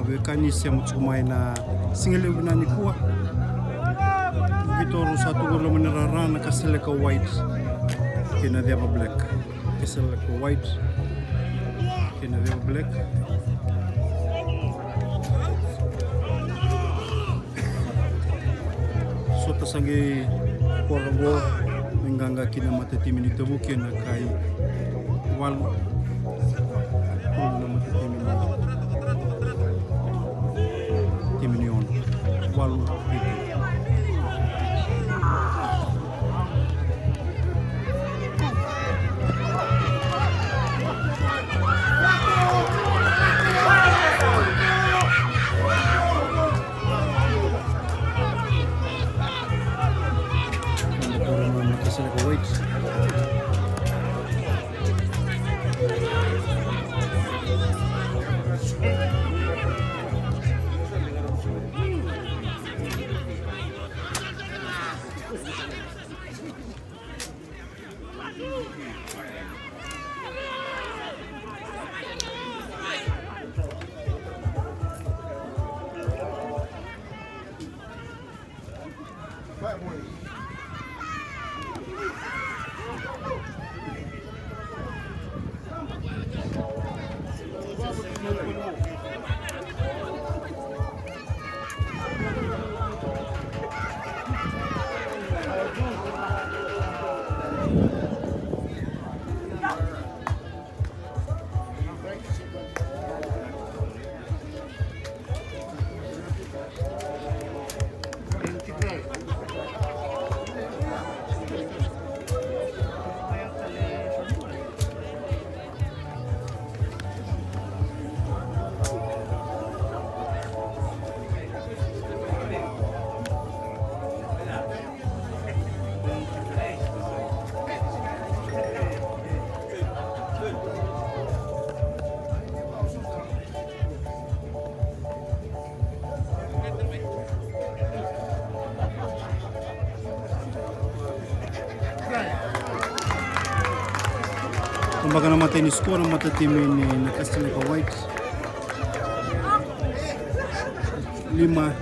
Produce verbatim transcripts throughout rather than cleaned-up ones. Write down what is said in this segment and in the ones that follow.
Veiwekani, sema tiko mai na siga levu vinaka nikua. Vitor sa tu qori loma ni rara na Kasaleka White kei na Ceva Black. Kasaleka White kei na Ceva Black. Sota sa qai kora qo me qaqa kina na matatimi ni Tavuki ena kai walu. Kina na matatimi ni, timi ni Ono. Walu vitu. Tabaka na matai ni sikoa na matatimi ni Nakasaleka White. Lima.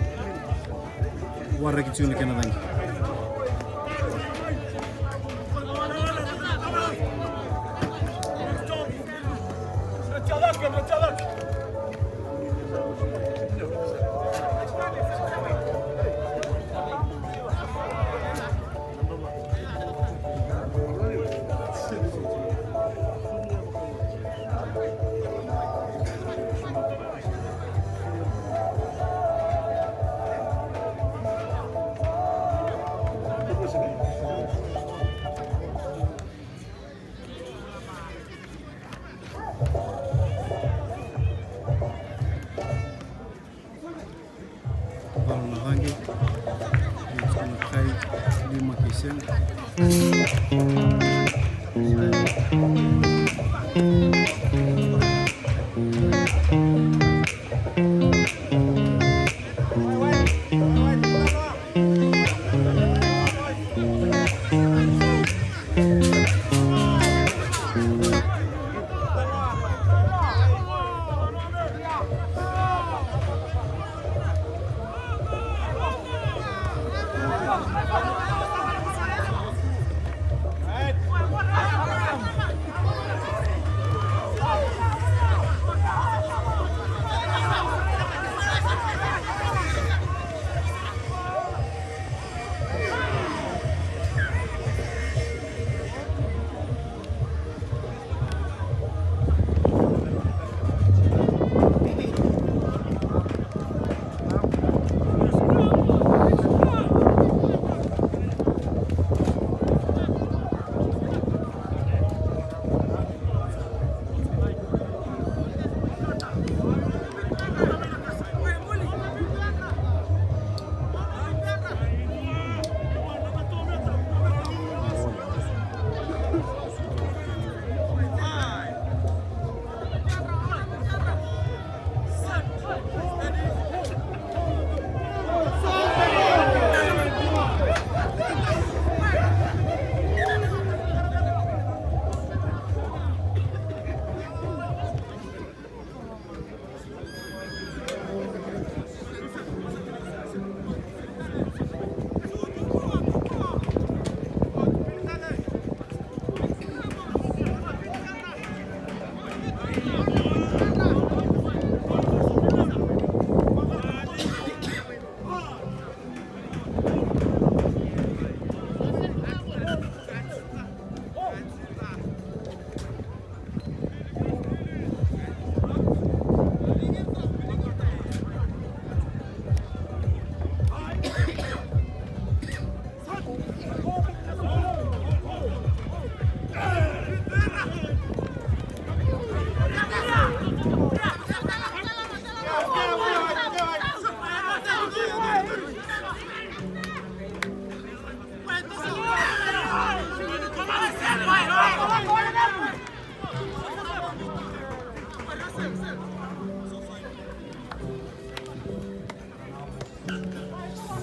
Waraki tiko na kena cagi. Valu na vaqe. Io, tiko na kai, lima kei sega.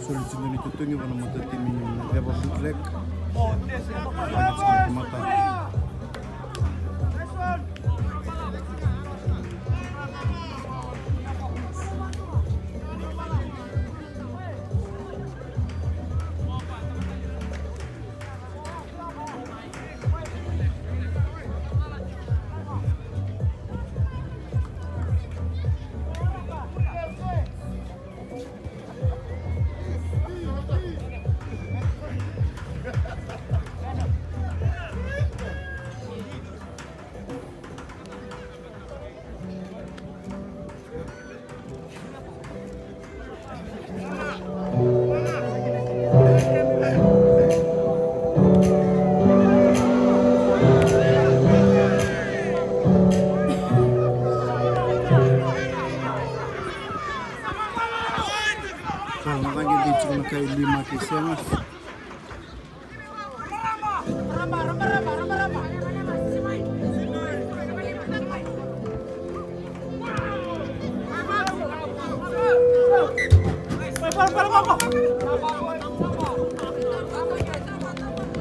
Soli tiko na itotogi vua na matatimi ni Ceva Blue Drake. Vaka tiko na tamata. Sa na caqe dei tiko na kai lima kei sega.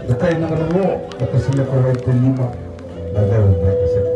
Na kai naka na vo, na kasile ko wai te lima, na veu na kasile.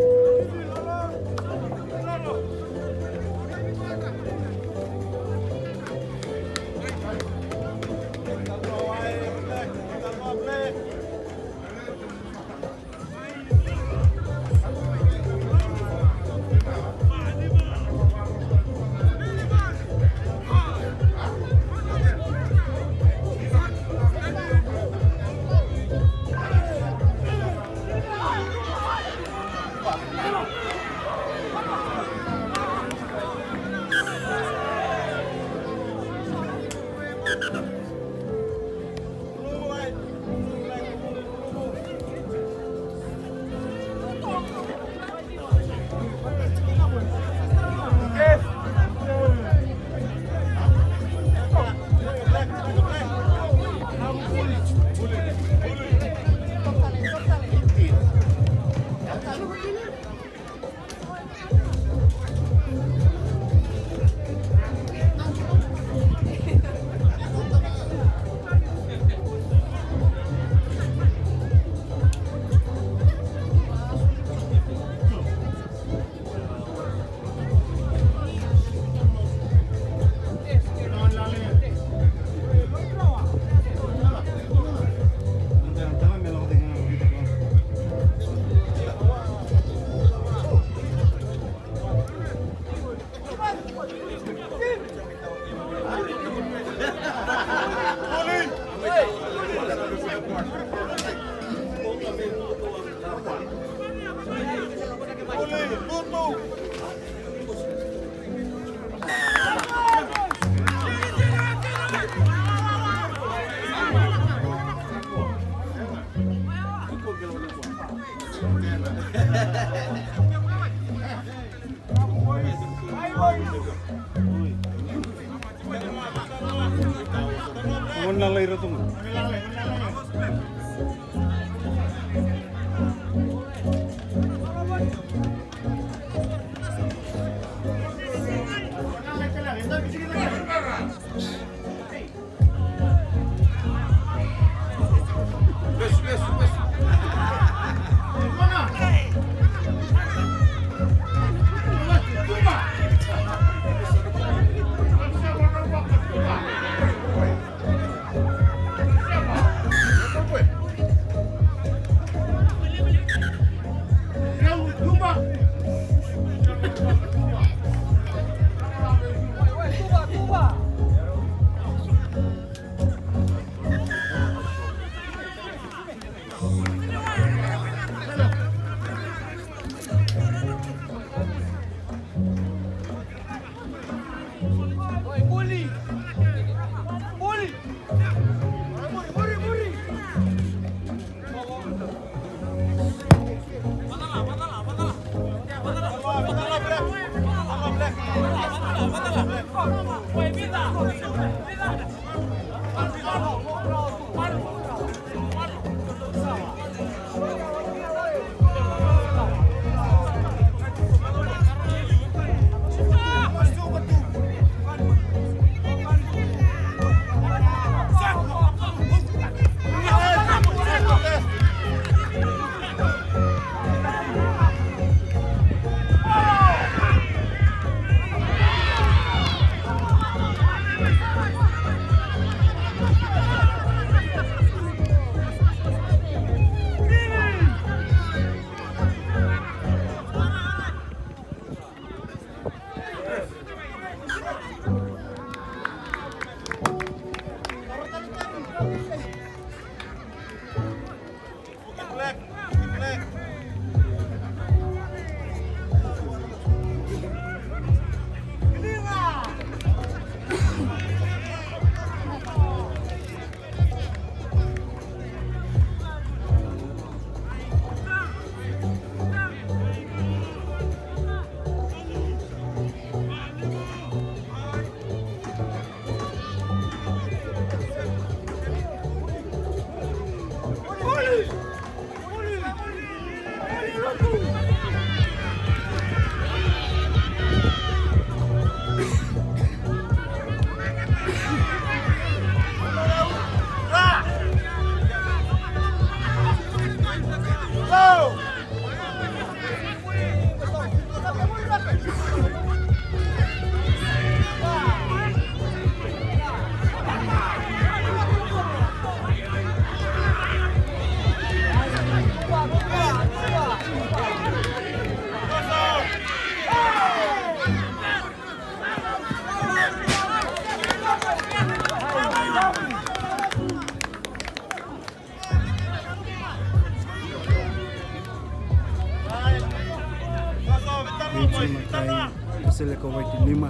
Seleka White lima,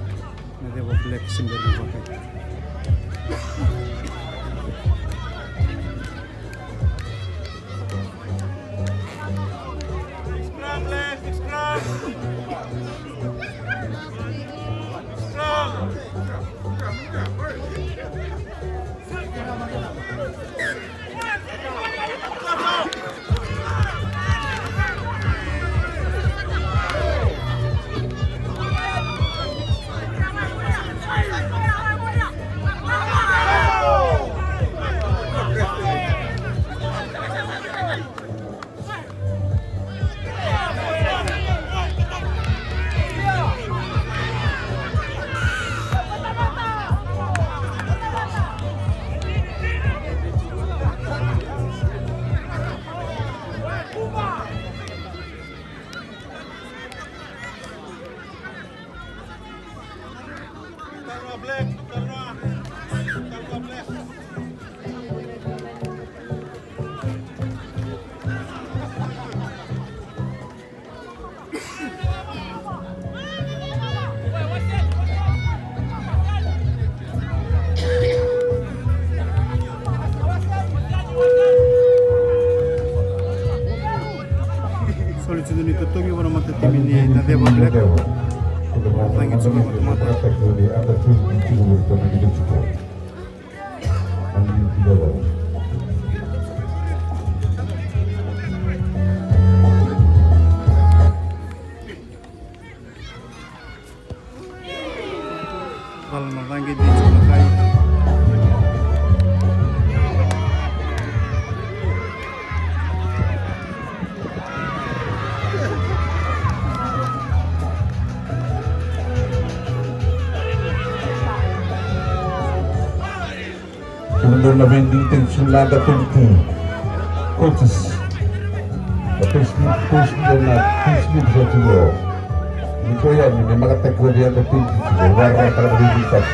Nadeva Black se bera ni vakai. Scrum, left, scrum. Scrum. Soli tiko ni totogi vua na matatimi ni Nadeva Black. Tagi tiko na matamata. Vala na caqe, dei tiko na kai. Kemudou na veidigitaki tiko na under twenty coaches. Na coach ni, coach ni na coach ni sa tiko. Ni ko yani me makataki ko vei under twenty tiko. Vararataka na veidigitaki.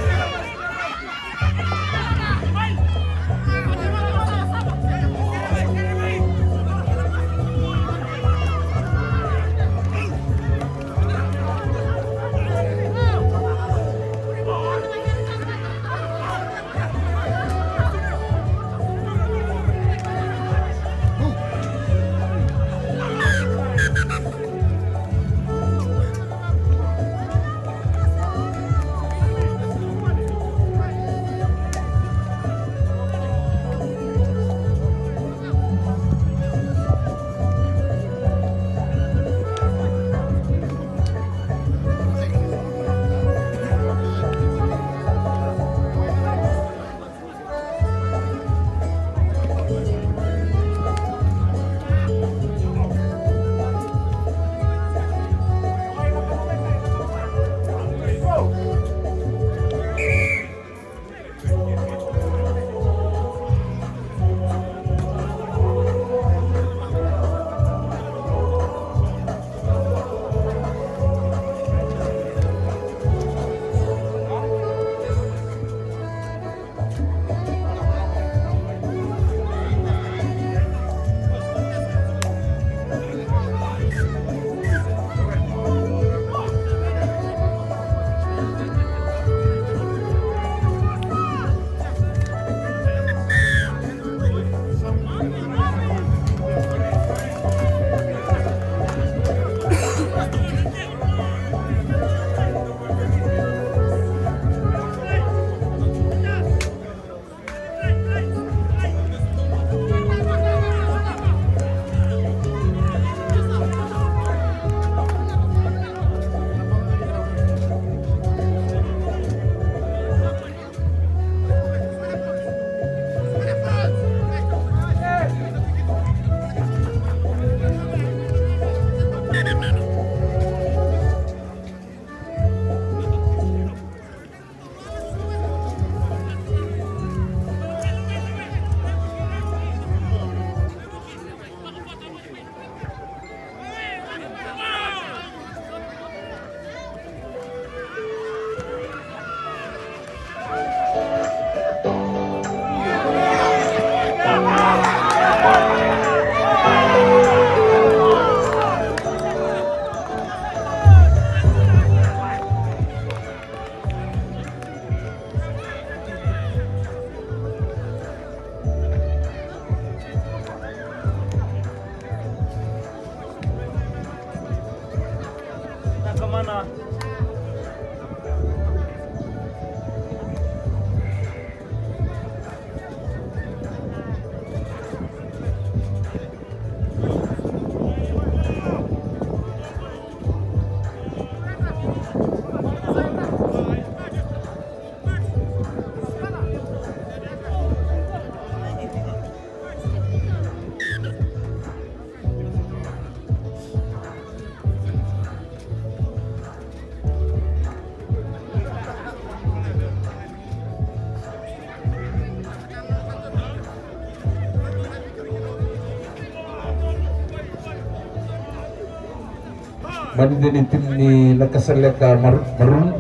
Mani dua ni timi ni Nakasaleka Mar-, Maroon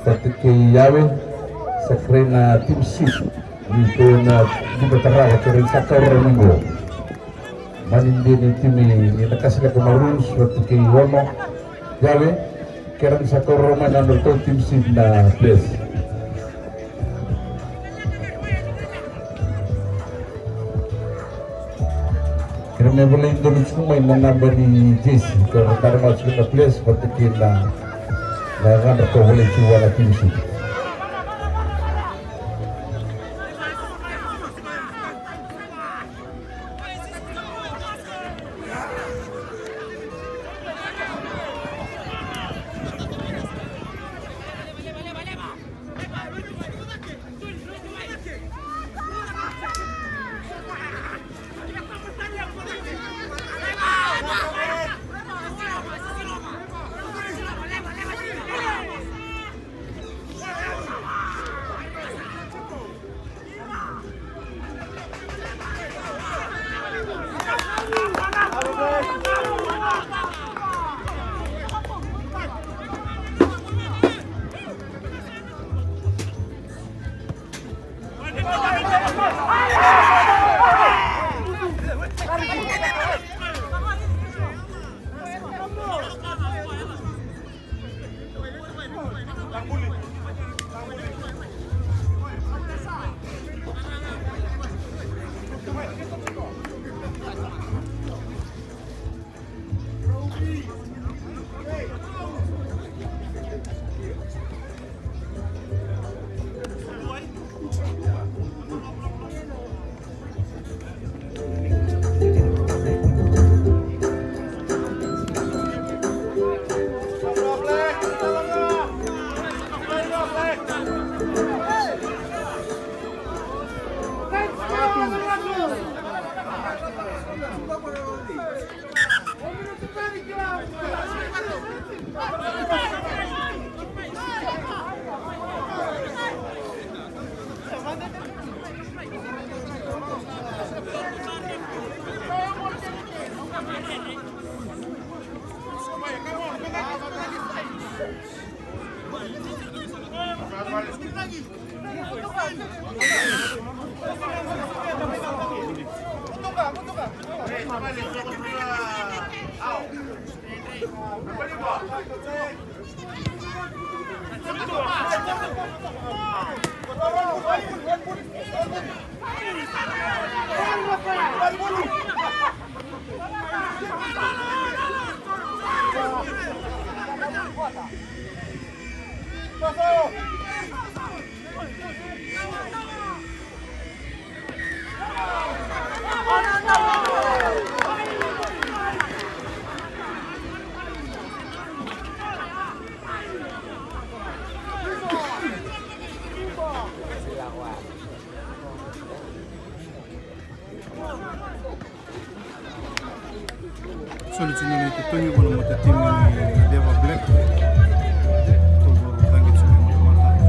vata kei Yave, sa kerei na team sheet ni tou na diva tarava, kerei sa kaurau mai qo. Mani dua ni timi ni Nakasaleka Maroons vata kei Ono, Yave, kerei sa kaurau mai na nodratou team sheet na players. Kena me volai donu tiko mai na naba ni jersey, ka ra tara mai tiko na players vata kei na, na yacadra ka volai tiko vua na team sheet. Soli tiko na itotogi vua na matatimi ni Deva Black. Tovo cake tiko na matamata.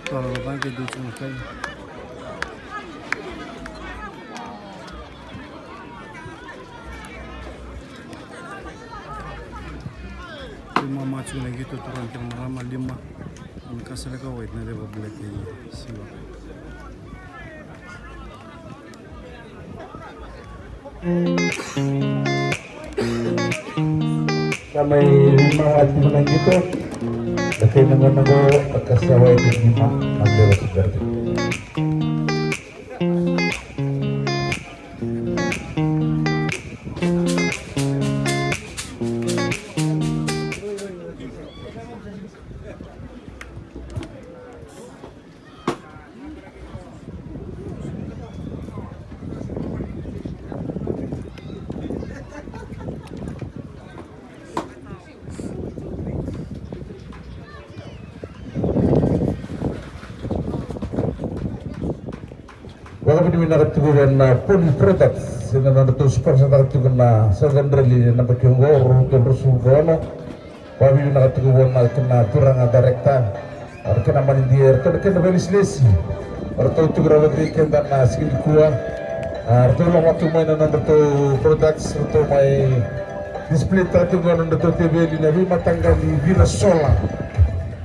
Toro na vaqe dua tiko na kai. Lima mai tiko na qito, turaga kei na marama, lima na Nakasaleka White, na Deva Black e sega. Sa mai lima wale tiko na qito. Na kai na gauna qo, Nakasaleka White lima, na Deva Black. Vakavinavinaka tiko vei na Poly Products ena nodratou sponsor-taka tiko na Southern Rally ena yabaki oqo, rua na udolu ruasagavulu ka ono. Vakavinavinaka tiko vua na kena turaga director, o ira kei na manidia, o iratou na kena vakailesilesi. O iratou tiko rawa vei keda na siga nikua. A, ratou lako tu mai na nodratou products, ratou mai display-taka tiko na nodratou teveli na veimataqali cina sola.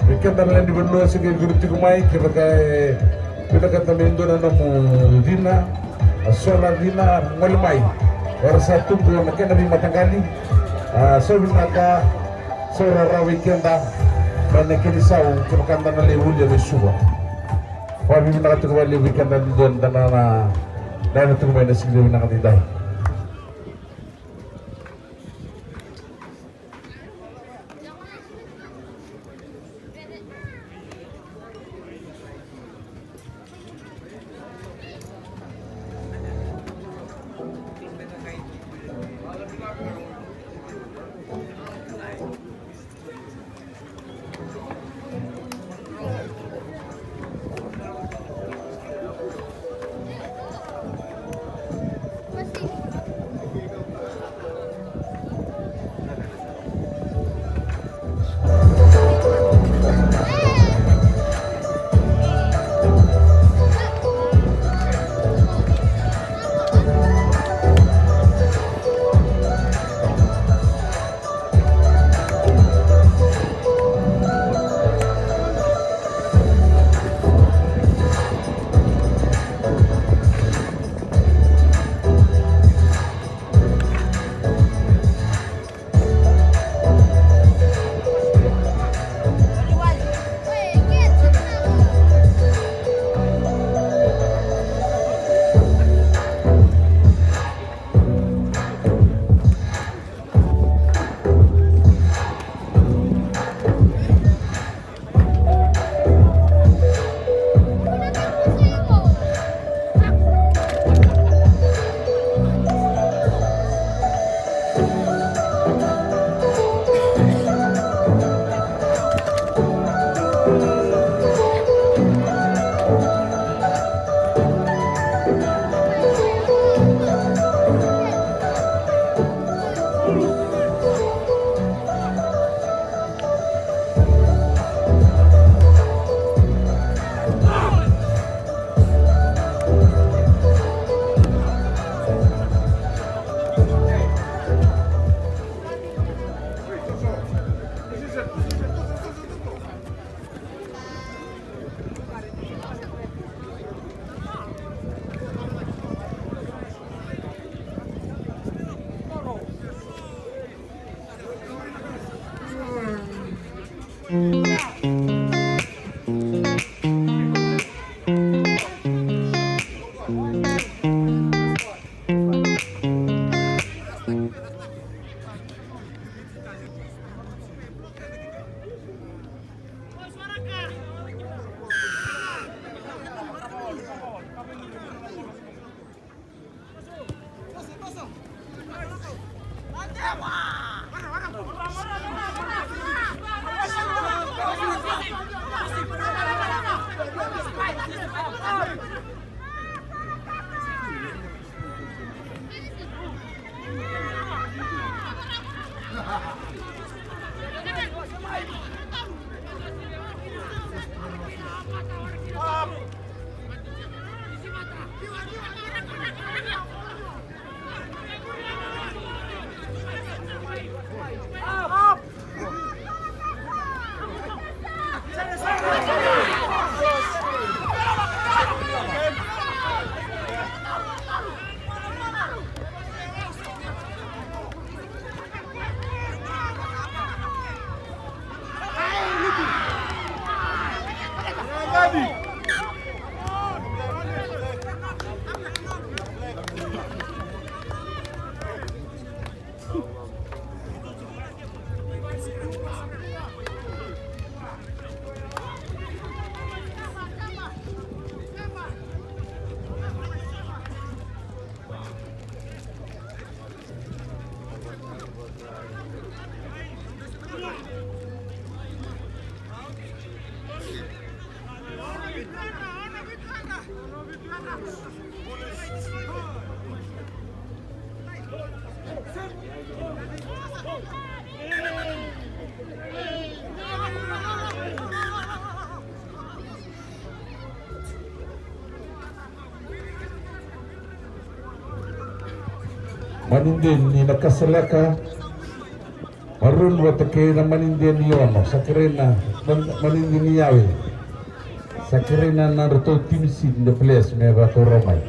Vei keda na lewe ni vanua se qai curu tiko mai, kevaka e vinakata me dua na nomu cina, a sola cina, gole mai. Era sa tu qo na kena veimataqali. A, sa vinaka, sa rarawa vei keda mai na kena isau, kevaka da na lai volia mai Suva. Vakavinavinaka tiko vakalevu vei keda ni dua da na, na, na tiko mai na siga vinaka ni dai. Manide ni Nakasaleka, Maroon vata kei na Manide ni Ono, sa kerei na Man-, Manide ni Yawe. Sa kerei na nodratou timi seed na players me vakau mai.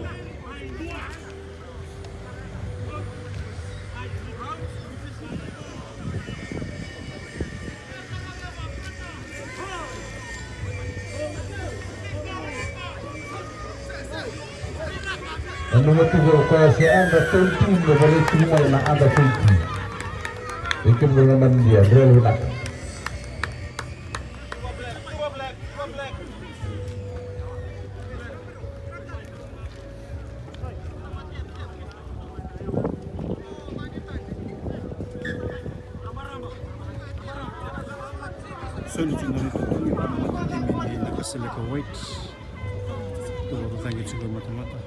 Nanuma tiko o koya se under twenty me vakarau tiko mai na under twenty. Vei kemudou na Manide, drau vinaka. Soli tu na neitou timi, timi ni Nakasaleka White. Tou cagi tiko e matamata.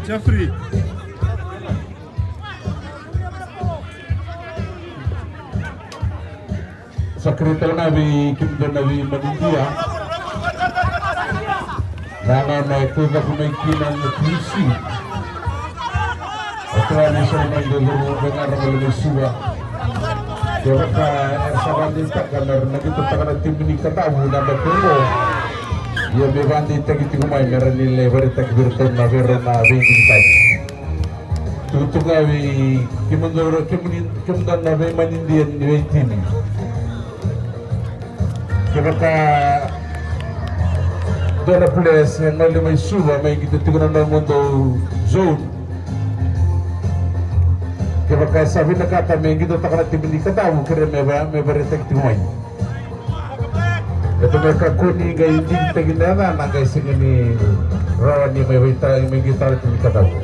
Jeffrey. Sa kerei tale ga vei kemudou na veiManidia. Na gauna e kaucaka mai kina na timi seed. O koya ni sa mai dau curu vei ga ra mai Suva. Kevaka era sa vakadeitaka me ra na qitotaka na timi ni Kadavu na yabaki oqo, ia me vakadeitaki tiko mai me ra ni lai vakaraitaki vei iratou na vei rau na veidigitaki. Tukutuku ga vei kemudou, kemuni, kemudou na veiManidia ni veitimi. Kevaka dua na players e gole mai Suva me qito tiko na nomudou zone. Kevaka e sa vinakata me qitotaka na timi ni Kadavu, kerei me va, me vakaraitaki tiko mai. Eda me kakua ni qai digitaki na yacana qai sega ni rawa ni mai vakaita, mai qito na timi ni Kadavu.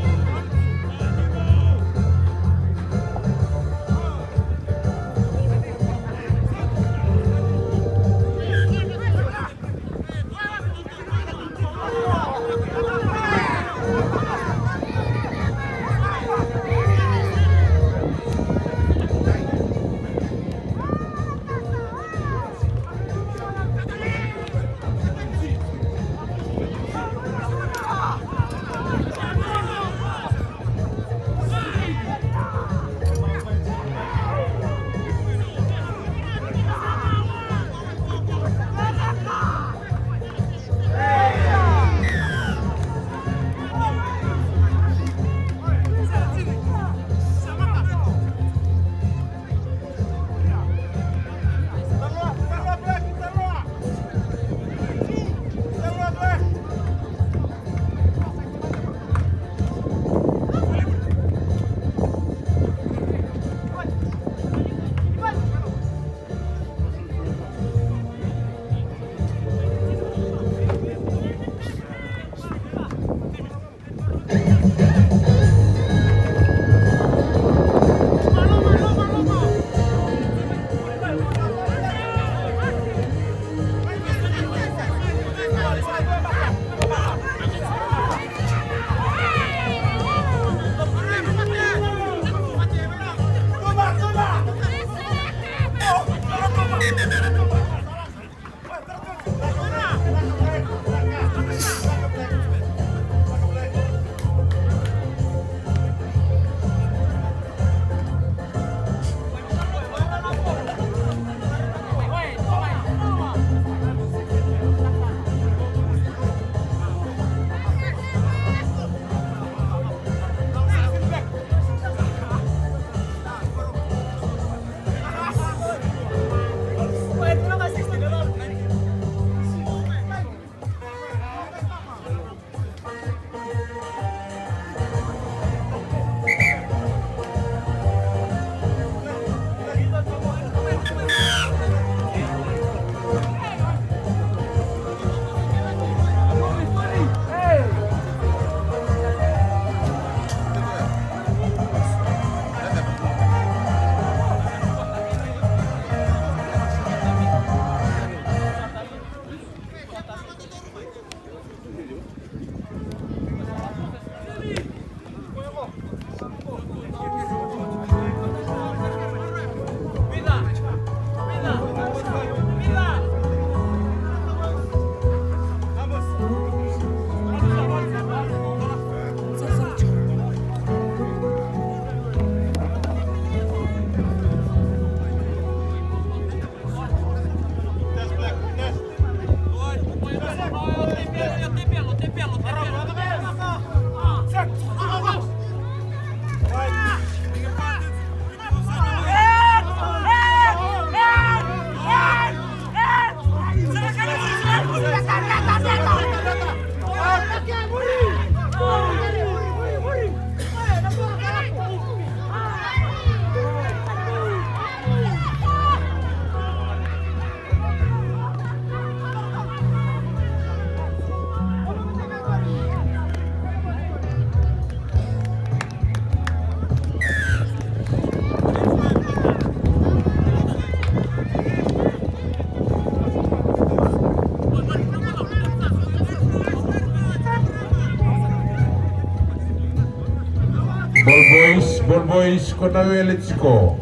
Ball boys, ko na wele tiko.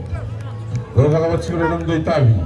Dou cakava tiko na nomudou itavi.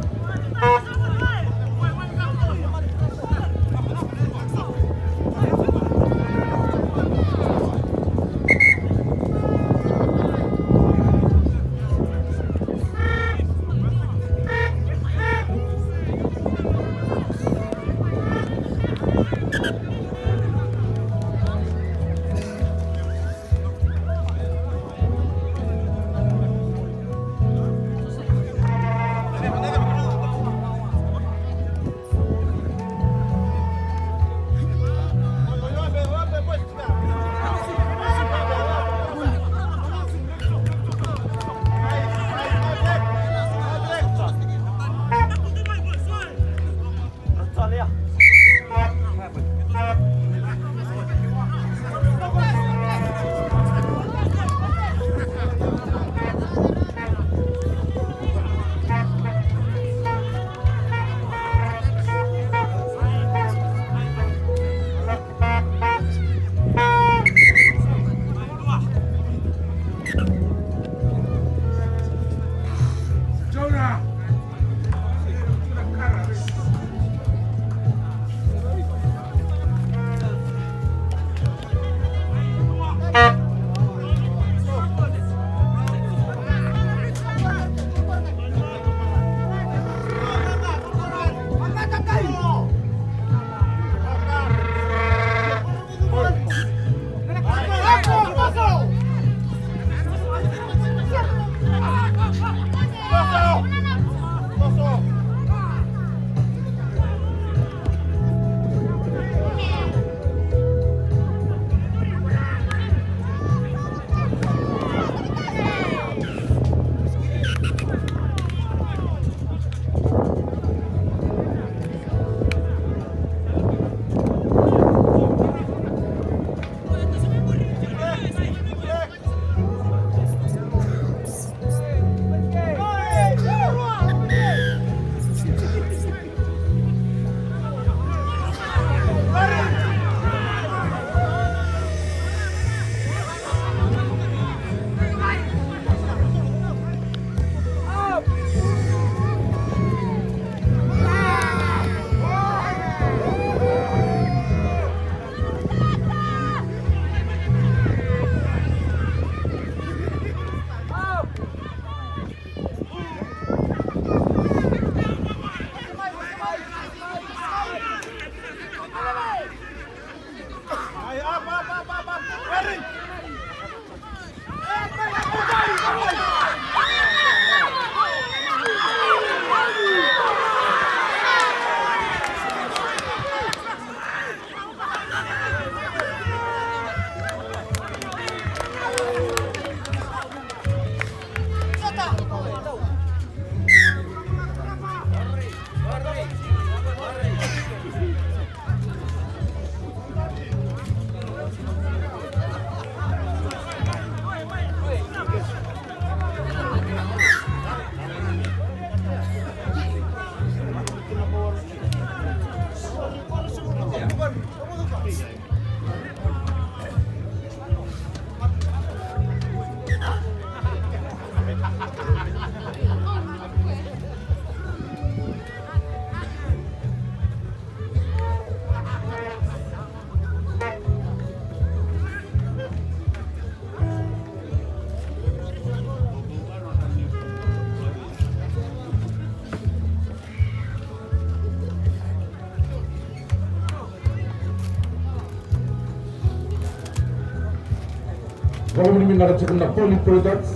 Vakavinavinaka tiko na Poly Products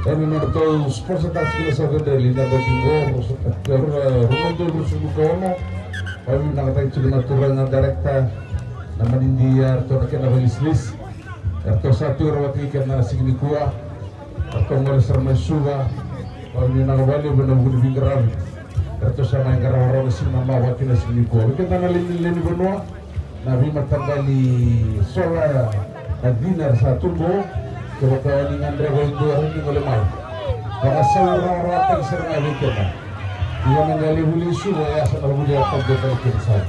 ena nodratou sponsor taka tiko na Southern Rally na yabaki qo, rua na udolu ruasagavulu ka ono. Vakavinavinakataki tiko na turaga director, na manidia, eratou na kena vailesilesi. Eratou sa tu rawa tiko kina na siga nikua. Eratou gole sara mai Suva. Vakavinavinaka vakalevu ena vuku ni veiqaravi eratou sa mai qarava rawa na siga, na macawa kei na siga nikua. Vei keda na lewe ni, lewe ni vanua, na veimataqali sola na cina era sa tu qo. Kevaka o ni gadreva e dua, rawa ni gole mai. Vakasaurarataki sara ga vei keda. Ia na lewe ni vanua i Suva, e sa na vuli a tau tale kina sara.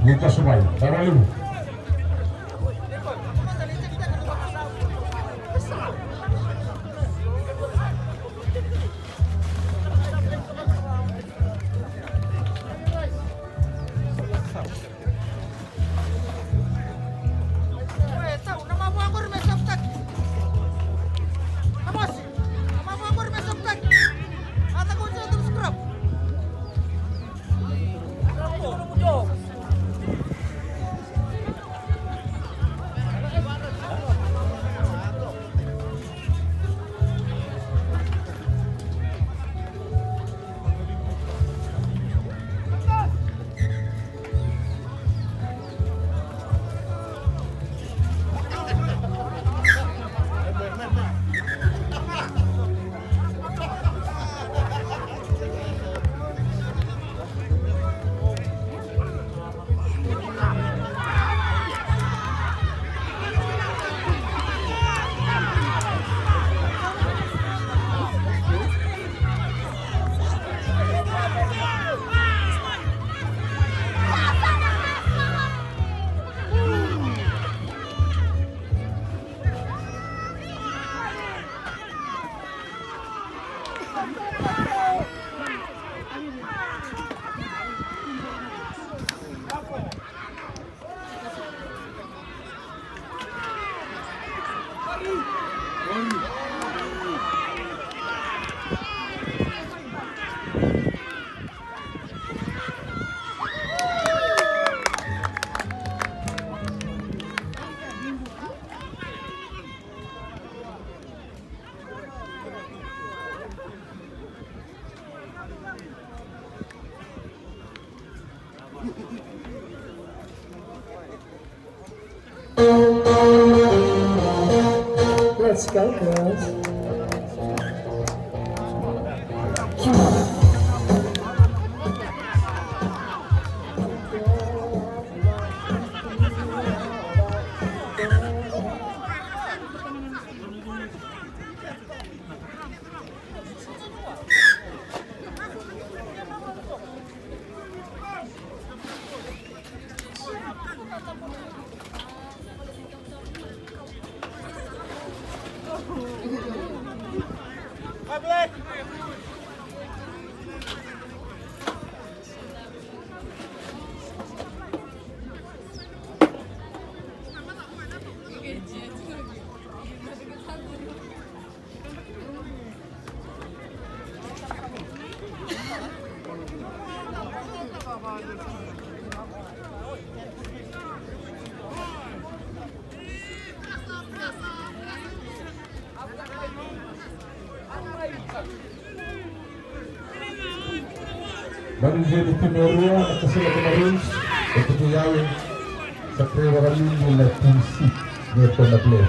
Ni toso mai. Vinaka vakalevu. Thank you. Let's go, girls. Mani jedi timi e rua na Kasaleka Maroons, e tutu yau, sa kerei vakalili na timi C, ni e kona play.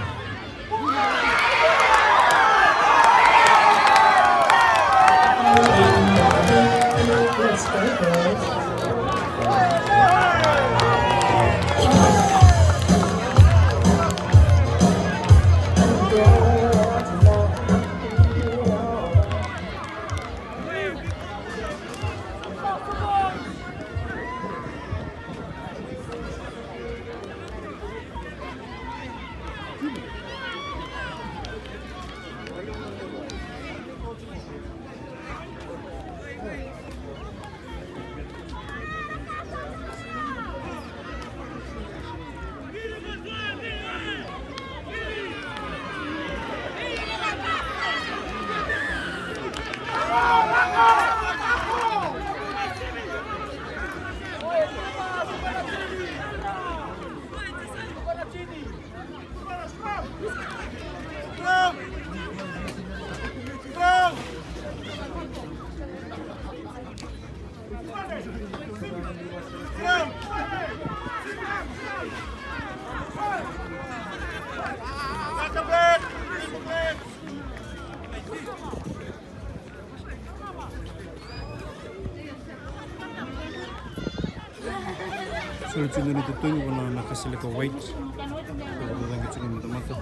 Soli tiko na itotogi vua na Kasaleka White. Vakayagataki tiko na tamata.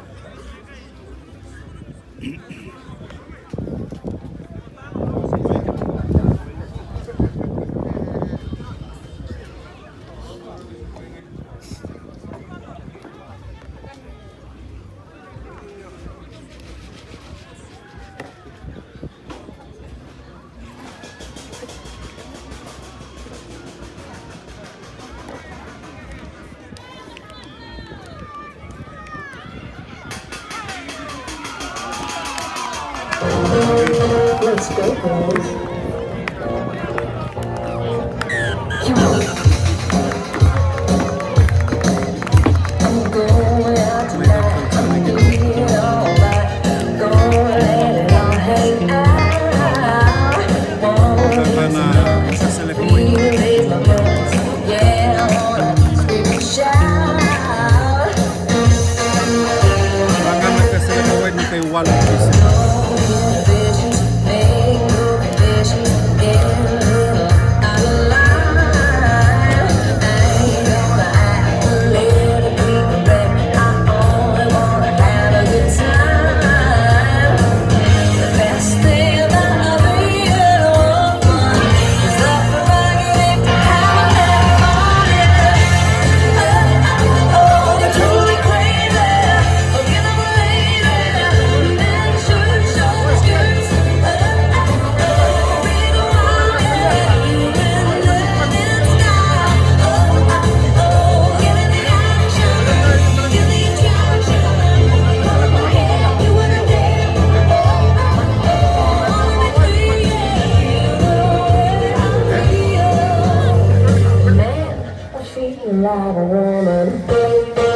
Let's go, girls. Come on. I'm going out tonight. I'm feeling alright. Gonna let it all hang out. Wanna dance, feel it, yeah, I wanna scream and shout. Vagana ka sega na wai ni kai walu. Man, I feel like a woman.